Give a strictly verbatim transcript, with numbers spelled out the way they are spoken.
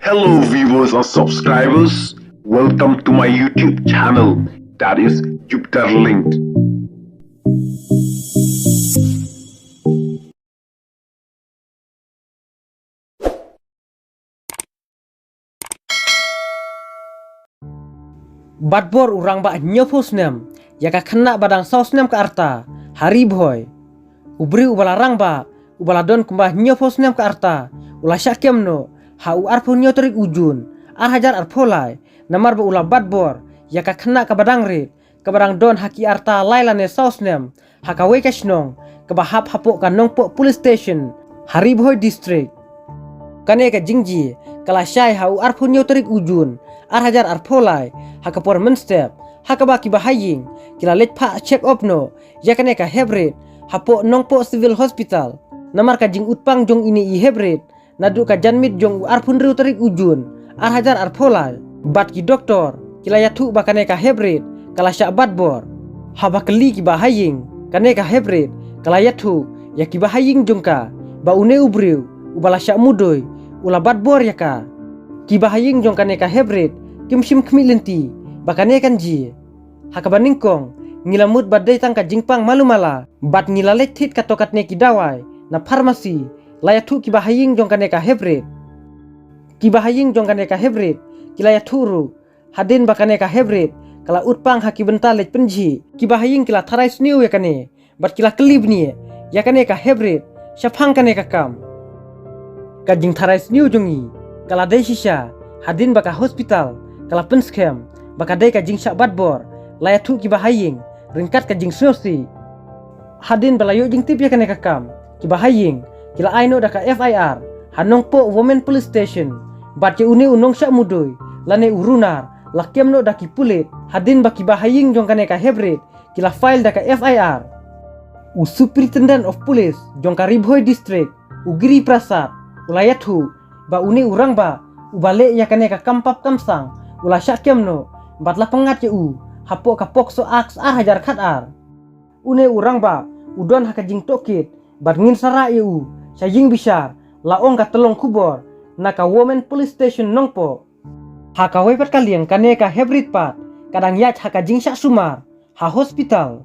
Hello, viewers and subscribers. Welcome to my YouTube channel, that is Jupiter Linked. Batbor u rangbah hynñiewphew snem ïa ka khynnah ba dang saw snem ka rta ha Ri Bhoi. U briew uba la rangbah, uba la don kumba hynñiewphew snem ka rta, u la shah kem noh ha u arphew hynñiew tarik u Jun ar hajar arphew lai, namar ba u la batbor ïa ka khynnah kaba dang rit, kaba dang don ha ki rta lai lane saw snem, ha kawei ka shnong kaba hap hapoh ka Nongpoh Police Station ha Ri Bhoi District. Kane ka jingjia ka la shai ha u arphew hynñiew tarik u Jun ar hajar arphew lai, ha ka por mynstep, ha kaba kiba ha ïing ki la leit phah check up noh ïa kane ka hep rit hapoh Nongpoh Civil Hospital. Namar ka jingutpang jong ine i hep rit naduh ka janmiet jong u arphew hynriew tarik u Jun ar hajar arphew lai, bad ki doktor ki la ïathuh ba kane ka hep rit ka la shah batbor. Haba kylli kiba ha ïing, kane ka hep rit ka la ïathuh ïa kiba ha ïing jong ka ba une u briew uba la shah mudui u la batbor ïa ka. Kiba ha ïing jong kane ka hep rit kim shym khmih lynti ba kane kan jia. Ha kaba nyngkong, ngi la mut ba dei tang ka jingpang malu mala bad ngi la leit thied katto katne ki dawai na pharmacy, la ïathuh kiba ha ïing jong kane ka hep rit. Kiba ha ïing jong kane ka hep rit ki la ïathuh ruh hadien ba kane ka hep rit ka la utpang ha ki bynta leit pynjhieh. Kiba ha ïing ki la tharai sniew ïa kane bad ki la kylli bniah ïa kane ka hep rit shaphang kane ka kam. Ka jingtharai sniew jong ngi ka la dei shisha hadien ba ka hospital ka la pynskhem ba ka dei ka jingshah batbor, la ïathuh kiba ha ïing ryngkat ka jingsngewsih. Hadien ba la ïoh jingtip ïa kane ka kam, kiba ha ïing ki la ai noh da ka F I R ha Nongpoh Women Police Station, bad ïa une u nongshah mudui lane u runar la kem noh da ki pulit. Hadien ba kiba ha ïing jong kane ka hep rit ki la file da ka F I R, u Superintendent of Police jong ka Ri Bhoi District, u Giri Prasad, u la ïathuh ba une u rangbah uba leh ïa kane ka kam pap kam sang u la shah kem noh bad la pyngngad ïa u hapoh ka POCSO Act ar hajar khat ar. Une u rangbah u don ha ka jingtohkit bad ngin sa rah ïa u sha ïing bishar, la ong ka tyllong khubor na ka Women Police Station Nongpoh. Ha kawei pat ka liang, kane ka hep rit pat ka dang ïaid ha ka jingshah sumar ha hospital.